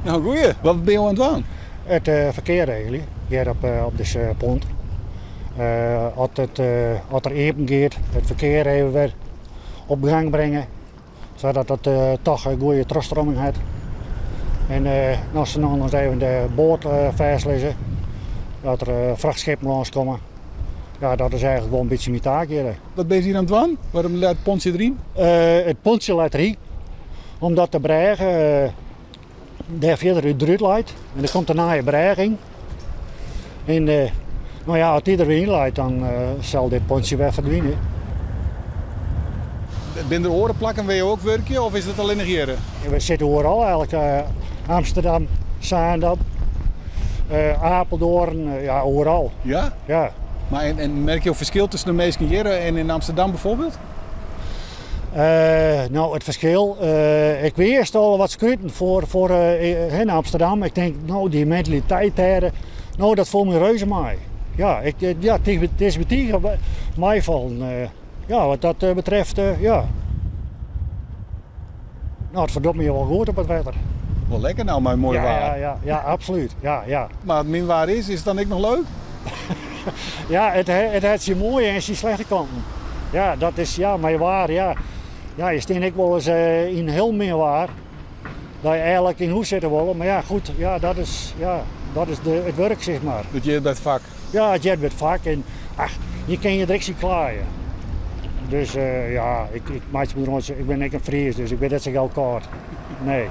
Nou goeie, wat binne jo oan it dwaan? It ferkear regelje hjir op dizze pont. As it as er iepen giet, it ferkear even wer op gang bringe, sadat it toch in goede trochstreaming hat. En as se noch even de boat fêstlizze, dat der frachtskippen lânskomme. Ja, dat is eigentlik wol in bytsje myn taak hjir. Wat binne se hjir oan it dwaan? Wêrom leit it pontsje deryn? It pontsje leit deryn omdat de brêge dêr fierder út derút leit. En der komt in nije brêge yn. En no ja, as dy der wer yn leit, dan sil dit pontsje wer ferdwine. Binne der oare plakken wêr't jo ek wurkje of is it allinnich hjir? We sitte oeral eigentlik. Amsterdam, Zaandam, Apeldoorn, ja oeral. Ja? Ja. Maar en merke jo ferskil tusken de minsken hjir en yn Amsterdam bijvoorbeeld? No, it ferskil. Ik wie earst al wat skruten foar in Amsterdam. Ik tink, no, dy mentaliteit dêr, no, dat foel my reuze mei. Ja, ik, ja, it is my tige meifallen. Ja, wat dat betreft, ja. No, it ferdocht my wol goed op it wetter. Wol lekker no mei moai waar. Ja, ja, ja, absolút. Ja, ja. Mar as it min waar is, is it dan ek noch leuk? Ja, it hat syn moaie en syn slechte kanten. Ja, dat is, ja, mei waar, ja. Ja, je stean ek wolris yn hiel min waar. Dat je eigentlik yn hûs sitte wolle, mar ja, goed, ja, dat is, ja, dat is de, it wurk, sis mar. It heart by it fak. Ja, it heart by it fak en ach, je kinne je der ek tsjin klaaie. Dus ja, ik meitsje my der ik bin ek in Fries, dus ik bin net sa gau kâld. Nee.